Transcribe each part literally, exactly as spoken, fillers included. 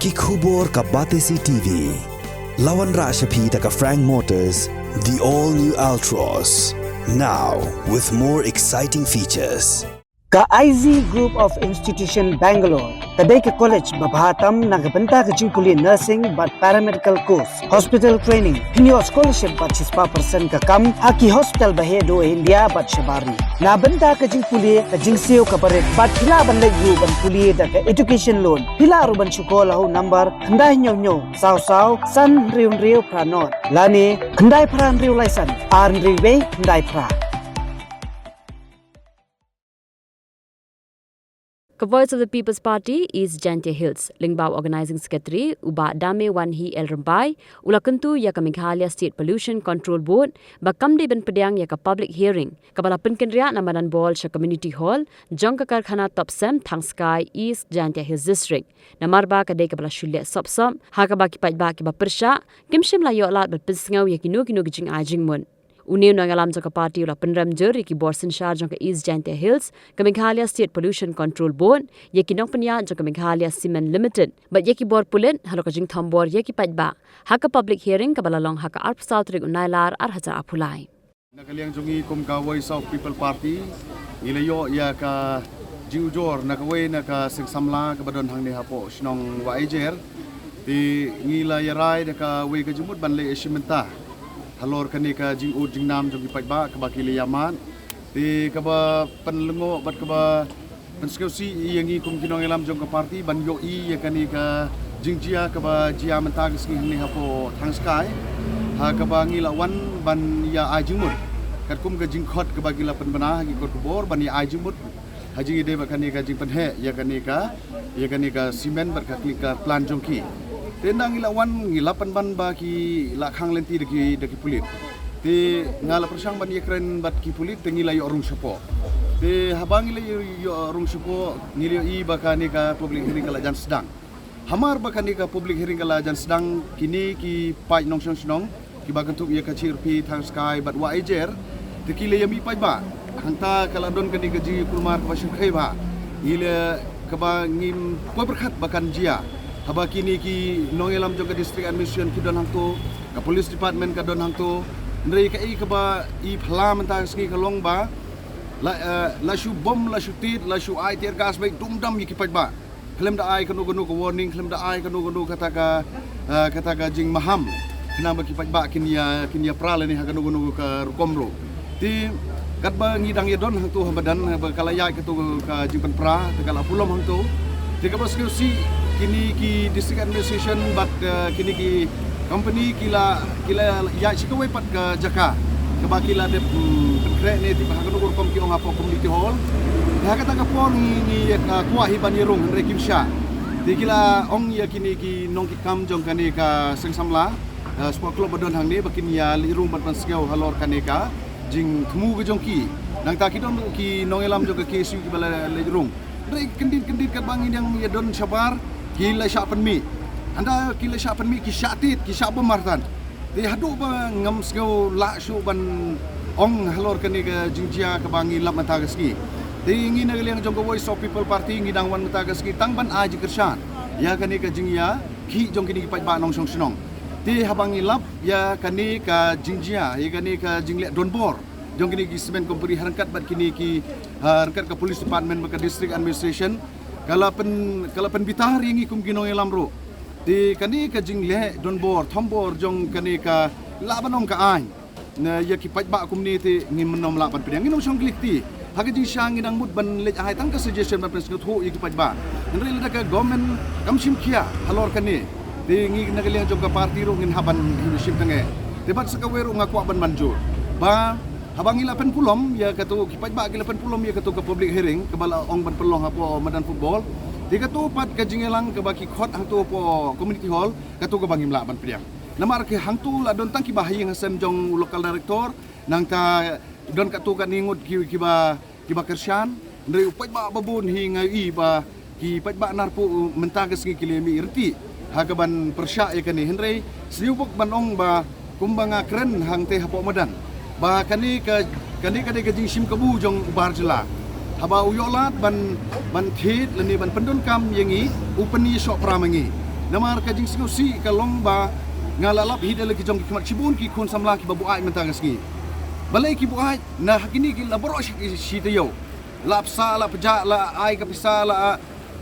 Ki khubor ka Batesi T V. La wanrah sha phi da ka Frank Motors, the all new Altroz. Now with more exciting features. Ka I Z Group of Institution Bangalore ka dei ka college ba bha tam na ka bynta ka jingpule nursing bad paramedical course, hospital training, pynïoh scholarship bad shispah percent ka kam ha ki hospital ba heh duh India bad shabar ri. Na bynta ka jingpule, ka jingsiew kaba rit bad phi lah ban leit ruh ban pule da ka education loan. Phi lah ruh ban shu call ha u number khyndai hynñiew hynñiew saw saw san hynriew hynriew phra nod lane khyndai phra hynriew lai san ar hynriew wei khyndai phra. Ka Voice of the People's Party East Jaintia Hills, lyngba u Organising Secretary u Bah Dame Wanhi L Rymbai, u la kyntu ïa ka Meghalaya State Pollution Control Board ba kam dei ban pdiang ïa ka public hearing kaba la pynkynriah na madan ball sha Community Hall jong ka karkhana Topcem, Thangskai, East Jaintia Hills District. Namar ba ka dei kaba la shu leh sop sop, ha kaba ki paidbah kiba pyrshah kim shym la ïoh lad ban pynsngew ïa kino kino ki jingai jingmut. Une u nongïalam jong ka party u la pynrem jur ïa ki bor synshar jong ka East Jaintia Hills, ka Meghalaya State Pollution Control Board, ïa ki nongpynïaid jong ka Meghalaya Cement Limited bad ïa ki bor pulit halor ka jingthombor ïa ki paidbah ha ka public hearing kaba la long ha ka arphew saw tarik u Nailar ar hajar arphew lai. Na ka liang jong ngi kum ka Voice of People Party, ngi la ïoh ïa ka jingujor na kawei na ka seng samla kaba don hangne hapoh shnong Wahiajer. Te ngi la ïarai da kawei ka jingmut ban leit ïashim bynta halor kane ka jingud jingnam jong ki paidbah kaba ki la ïamad. Te kaba pynlyngngoh bad kaba pynsngewsih ïa ngi kum ki nongïalam jong ka party ban ïohi ïa kane ka jingjia kaba jia mynta ka sngi hangne hapoh Thangskai, ha kaba ngi la wan ban ïa ai jingmut katkum ka jingkhot kaba ki la pynbna ha ki kot khubor ban ïa ai jingmut ha jingïadei bad kane ka jingpynheh ïa kane ka, ïa kane ka cement bad ka clinker plant jong ki. Te ynda ngi la wan, ngi la pynban ba ki la khang lynti da ki, da ki pulit. Te nga la pyrshang ban ïakren bad ki pulit, te ngi la ïoh rung shapoh. Te haba ngi la ïoh, ïoh rung shapoh, ngi la ïohi ba kane ka public hearing ka la jan sdang. Hamar ba kane ka public hearing ka la jan sdang, kine ki paid nongshong shnong kiba kynthup ïa ka Chirpi, Thangskai bad Wahiajer, te ki la ïamih paidbah. Hangta ka la don kane ka jingkulmar kaba shyrkhei bha. Ngi la, kaba ngim poi pyrkhat ba kan jia. Haba kine ki nongïalam jong ka District Administration ki don hangto, ka Police Department ka don hangto. Hynrei kaei kaba i phylla mynta ka sngi ka long ba la, eh, la shu bom, la shu tied, la shu ai tear gas bad dum dam ïa ki paidbah. Khlem da ai kano kano ka warning, khlem da ai kano kano kata ka, eh, kata ka jingmaham. Khnang ba ki paidbah kin ïa, kin ïa pra lane ha kano kano ka rukom ruh. Te katba ngi dang ïa don hangto ha madan, ba ka la ïaid kato ka jingpynpra, te ka la pulom hangto. Te kaba sngewsih kine ki District Administration bad, eh, kine ki company ki la, ki la ïaid sha kawei pat ka jaka kaba ki la dep, mm, pynkhreh ne, te ha kano ka rukom ki ong hapoh Community Hall. Te ha kata ka por ngi, ngi, eh, kwah hi ban ïa rung hynrei kim shah. Te ki la ong ïa kine ki nongkitkam jong kane ka seng samla, eh, sport club ba don hangne ba kin ïa leit rung ban pynsngew halor kane ka jingthmu ka jong ki. Nangta ki don ruh ki nongïalam jong ka K S U kiba la leit rung. Hynrei kyndit kyndit katba ngi dang ïa don shabar, ki la shah pynmih. Hynda ki la shah pynmih, ki shah tied, ki shah bom martan. Te haduh ba ngam sngew lah shuh ban ong halor kane ka jingjia kaba ngi lap mynta ka sngi. Te ngi na ka liang jong ka Voice of People Party ngi dang wan mynta ka sngi tang ban ai jingkyrshan ïa kane ka jingïakhih jong kine ki paidbah nongshong shnong. Te haba ngi lap ïa kane ka jingjia, ïa kane ka jingleh donbor jong kine ki cement company ha ryngkat bad kine ki, ha ryngkat ka Police Department bad ka District Administration, ka la pyn, ka la pynbitar ïa ngi kum ki nongïalam ruh. Te kane ka jingleh donbor thombor jong kane ka, lah ban ong ka aiñ na ïa ki paidbah kumne, te ngim nym lah ban pdiang, ngin ym shong klik ti. Ha ka jingshisha ngi dang mut ban leit ai tang ka suggestion ban pynsngewthuh ïa ki paidbah. Hynrei lada ka government kam shim khia halor kane, te ngi na ka liang jong ka party ruh ngin hap ban shim tang eh. Te bad sa kawei ruh nga kwah ban mynjur ba haba ngi la pynpulom ïa kato, ki paidbah ki la pynpulom ïa kato ka public hearing kaba la ong ban pynlong hapoh madan football. Te kato pat ka jingïalang kaba ki khot hangto hapoh Community Hall, kato kaba ngim lah ban pdiang. Namar ki hangto la don tang kiba ha ïing ha sem jong u local director, nangta don kato kane ngut ki, kiba, kiba kyrshan, hynrei u paidbah ba bun hi nga ïohi ba ki paidbah Narpuh mynta ka sngi ki la mih ryntih ha kaban pyrshah ïa kane, hynrei sngewbha ban ong ba kumba nga kren hangtei hapoh madan ba kane ka, kane ka dei ka jingshim kabu jong u bar jylla. Haba u ïoh lad ban, ban thied lane ban pyndonkam ïa ngi, u pynïasoh pra ma ngi. Namar ka jingsngewsih ka long ba nga la lap hi da la ki jong ki khmat shibun ki khun samla kiba buaid mynta ka sngi. Balei ki buaid? Na ha kine ki la baroh shi, shi taïew. La psa, la pjah, la ai ka pisa, la,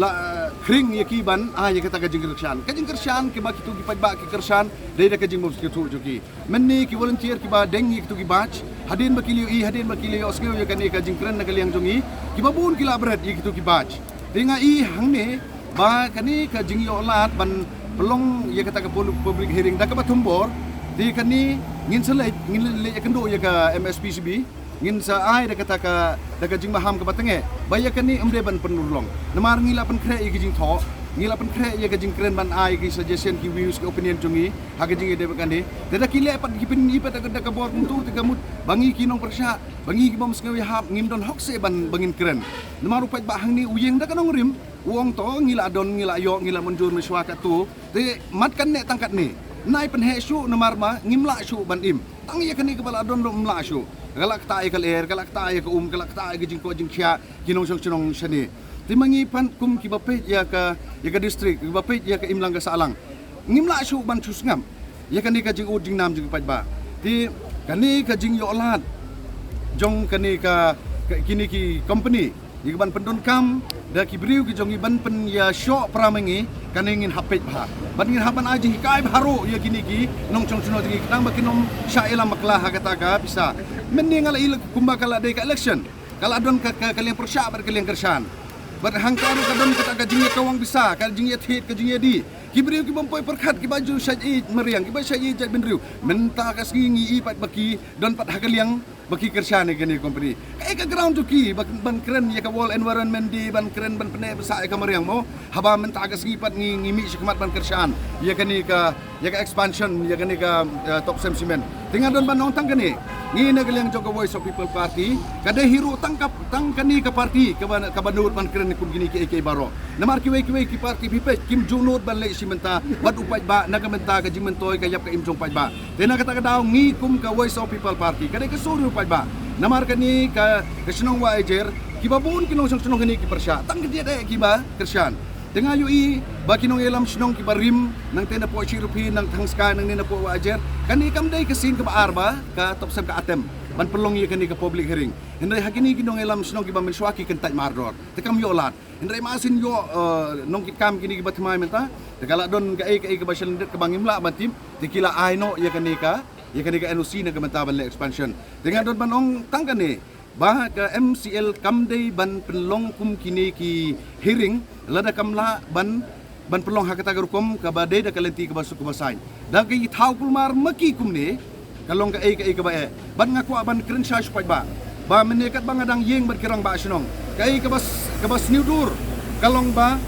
la, eh, khring ïa ki ban ai ïa kata ka jingkyrshan. Ka jingkyrshan kiba kito ki paidbah ki kyrshan dei da ka jingmut ka tu jong ki. Mynne ki volunteer kiba deng ïa kito ki badge, hadien ba ki la ïohi, hadien ba ki la ïohsngew ïa kane ka jingkren na ka liang jong ngi, kiba bun ki la bret ïa kito ki badge. Te nga i hangne ba kane ka jingïoh lad ban pynlong ïa kata ka pub-, public hearing da kaba thombor. Te kane ngin sa leit, ngin leit ïakynduh ïa ka M S P C B, ngin sa ai da kata ka, da ka jingmaham kaba tyngeh ba ïa kane ym dei ban pynurlong. Namar ngi la pynkhreh ïa ka jingthoh, ngi la pynkhreh ïa ka jingkren ban ai ki suggestion, ki views, ki opinion jong ngi ha ka jingïadei bad kane. Te da ki leh pat, ki pyni pat da ka, da ka bor kumtu, te ka mut ba ngi ki nongpyrshah, ba ngi ki bym sngew ïahap, ngim don hok seh ban, ba ngin kren. Namar u paidbah hangne u ïeng da ka nongrim, u ong to ngi la don, ngi la ïoh, ngi la mynjur mynshuwa katto. Te mat kan ne tang katne. Nai pynheh shuh namar ba ngim lah shuh ban im. Tang ïa kane kaba la don ruh ym lah shuh. Ka la ktah ïa ka lyer, ka la ktah ïa ka um, ka la ktah ïa ka jingkoit jingkhiah ki nongshong shnong shane. Te ma ngi pat kum kiba peit ïa ka, ïa ka district, kiba peit ïa ka imlang ka sahlang, ngim lah shuh ban shu sngap ïa kane ka jingud jingnam jong ki paidbah. Te kane ka jingïoh lad jong kane ka, ka, kine ki company ïa ka ban pyndonkam da ki briew ki jong ngi ban pynïashoh para ma ngi, kane ngin hap peit bha. Bad ngin hap ban ai jinghikai bha ruh ïa kine ki nongshong shnong jong ngi khnang ba kin ym shah ïalam bakla ha kata ka pisa. Mynne nga la i kumba ka la dei ka election, ka la don ka, ka, ka liang pyrshah bad ka liang kyrshan. Bad hangta ruh ka don kata ka jingïakawang pisa, ka jingïathied, ka jingïadih. Ki briew ki bym poi pyrkhat, kiba ju shait ïeit mariang, kiba shait ïeit jaitbynriew. Mynta ka sngi ngi i pat ba ki don pat ha ka liang ba ki kyrshan ïa kane company. Kaei ka ground jong ki ba, ban kren ïa ka World Environment Day, ban kren ban pyneh pynsah ïa ka mariang mo? Haba mynta ka sngi pat ngi, ngi mih shakhmat ban kyrshan ïa kane ka, ïa ka expansion ïa kane ka, eh, Topsem Cement. Te nga don ban ong tang kane, ngi na ka liang jong ka Voice of People Party, ka dei hi ruh tang ka, tang kane ka party kaba, kaba nud ban kren kum kine kiei kiei baroh. Namar kiwei kiwei ki party phi peit kim ju nud ban leh shi bynta bad u paidbah na ka bynta ka jingmyntoi ka ïap ka im jong paidbah. Te na kata ka daw ngi kum ka Voice of People Party ka dei ka sur ïa u paidbah. Namar kane ka, ka shnong Wahaijer, kiba bun ki nongshong shnong kane ki pyrshah, tang ka jingeh kiba kyrshan. Te nga ïohi ba ki nongïalam shnong kiba rim, nangtei napoh Shiruphi, nang Thangskai, nangne napoh Wahaijer, kane kam dei ka sien kaba ar ba ka Topsem ka attempt ban pynlong ïa kane ka public hearing. Hynrei ha kine ki nongïalam shnong kiba mynshuwa ki kyntait mardor, te kam ïoh lad. Hynrei ma sien ïoh, eh, nongkitkam kine kiba thymmai mynta, te ka la don kaei kaei kaba shalyndet kaba ngim lah ban tip, te ki la ai noh ïa kane ka, ïa kane ka N O C na ka bynta ban leh expansion. Te nga don ban ong tang kane ba ka M C L kam dei ban pynlong kum kine ki hearing lada kam lah ban, ban pynlong ha kata ka rukom kaba dei da ka lynti kaba suk kaba saiñ. Da ki thaw kulmar ma ki kumne ka long kaei kaei kaba eh. Bad nga kwah ban kren sha shu paidbah ba mynne katba nga dang ïeng bad ki rangbah shnong, kaei kaba s-, kaba sniewdur ka long ba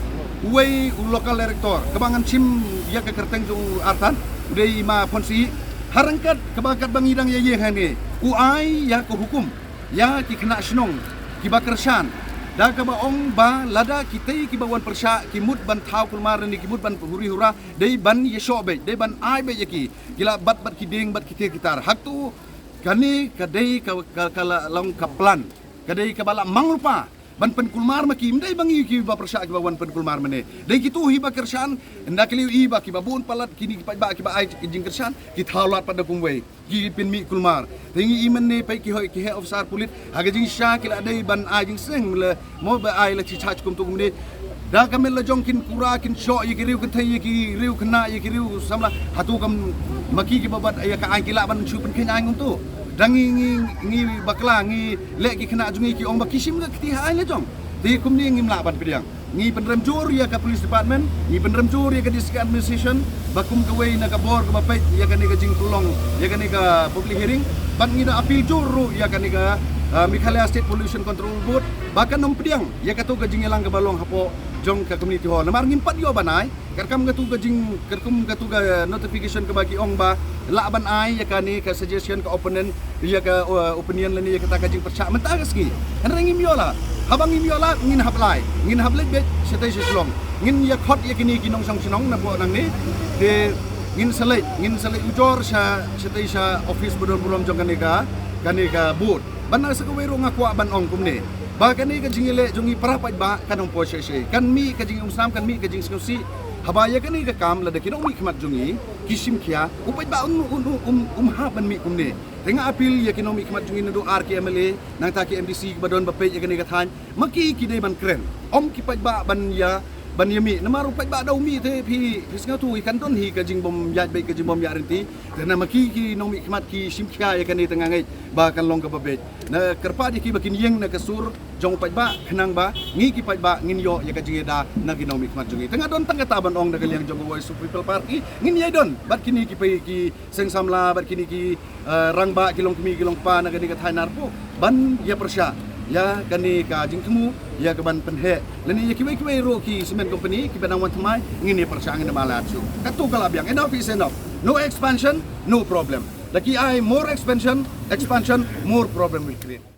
uwei u local director kaba ngan shim ïa ka kyrteng jong u artat, u dei i Ma Phonsih. Ha ryngkat kaba katba ngi dang ïa ïeng hangne, u ai ïa ka hukum ïa ki khynnah shnong kiba kyrshan da kaba ong ba lada kitei kiba wan pyrshah ki mut ban thaw kulmar ne ki mut ban huri hura, dei ban ïashoh beit, dei ban ai beit ïa ki, ki la bat bad ki dieng bad ki tiar ki tar. Hato kane ka dei ka, ka, ka la long ka plan, ka dei kaba la mang lypa ban pynkulmar ma ki? Ym dei ba ngi kiba pyrshah kiba wan pynkulmar mynne, dei kito hi ba kyrshan. Ynda ki la ïohi ba kiba bun palat kine ki paidbah kiba ai jingkyrshan ki thaw lad pat da kumwei, ki pynmih kulmar. Te ngi i mynne peit ki hoi, ki heh officer pulit ha ka jingshisha ki la dei ban ai jingseng, le mo ba ai la chi charge kumto kumne. Da ka met la jong kin kura kin shoh ïa ki riew kynthei, ïa ki riew khynnah, ïa ki riew samla, hato kam ma ki kiba bat ïa ka aiñ ki lah ban shu pynkheiñ aiñ kumto? Da ngi, ngi, ngi bakla, ngi leh ki khynnah jong ngi ki ong ba ki shim ka kti ha aiñ la jong. Te kumne ngim lah ban pdiang. Ngi pynrem jur ïa ka police department, ngi pynrem jur ïa ka district administration ba kum kawei na ka bor kaba peit ïa kane ka jingpynlong ïa kane ka public hearing. Bad ngi da appeal jur ruh ïa kane ka, ah, Meghalaya State Pollution Control Board ba kan ym pdiang ïa kato ka jingïalang kaba long hapoh jong ka community hall. Namar ngim pat ïoh ban ai, katkam kato ka jing, katkam kato ka notification kaba ki ong ba lah ban ai ïa kane ka suggestion ka opponent, ïa ka, uh, opinion lane ïa kata ka jingpyrshah mynta ka sngi. Hynrei ngim ïoh lad. Haba ngim ïoh lad ngin hap lai, ngin hap leit beit shatei sha Shillong. Ngin ïa khot ïa kine ki nongshong shnong napoh nangne. Te ngin sa leit, ngin sa leit ujor sha, shatei sha office ba don burom jong kane ka, kane ka board. Bad na sa kawei ruh nga kwah ban ong kumne ba kane ka jingïaleh jong ngi para paidbah kan ym poi shisha. Kan mih ka jingïaumsnam, kan mih ka jingsngewsih. Haba ïa kane ka kam lada ki nongmihkhmat jong ngi ki shim khia, u paidbah um, um, um, um, um hap ban mih kumne. Te nga appeal ïa ki nongmihkhmat jong ngi naduh ar ki M L A, nangta ki M D C kiba don ba peit ïa kane ka thaiñ, ma ki ki dei ban kren. Ym ki paidbah ban ïa, ban ïa mih. Namar u paidbah da u mih te phi, phi sngewthuh hi kan don hi ka jingbym ïaid beit ka jingbym ïaid ryntih. Te na ma ki ki nongmihkhmat ki shim khia ïa kane te nga ngeit ba kan long kaba beit. Na kyrpad ïa ki ba kin ïeng na ka sur jong u paidbah khnang ba ngi ki paidbah ngin ïoh ïa ka jingïada na ki nongmihkhmat jong ngi. Te nga don tang kata ban ong na ka liang jong ka Voice of People Party, ngin ïai don bad kine ki pei ki seng samla bad kine ki, eh, rangbah ki long kmie ki long kpa na kane ka thaiñ Narpuh ban ïa pyrshah ïa kane ka jingthmu ïa ka ban pynheh lane ïa kiwei kiwei ruh ki cement company kiba nang wan thymmai, ngin ïa pyrshah, ngin ïa mala shuh. Katto ka la biang, enough is enough. No expansion, no problem. Da ki ai more expansion, expansion, more problem will create.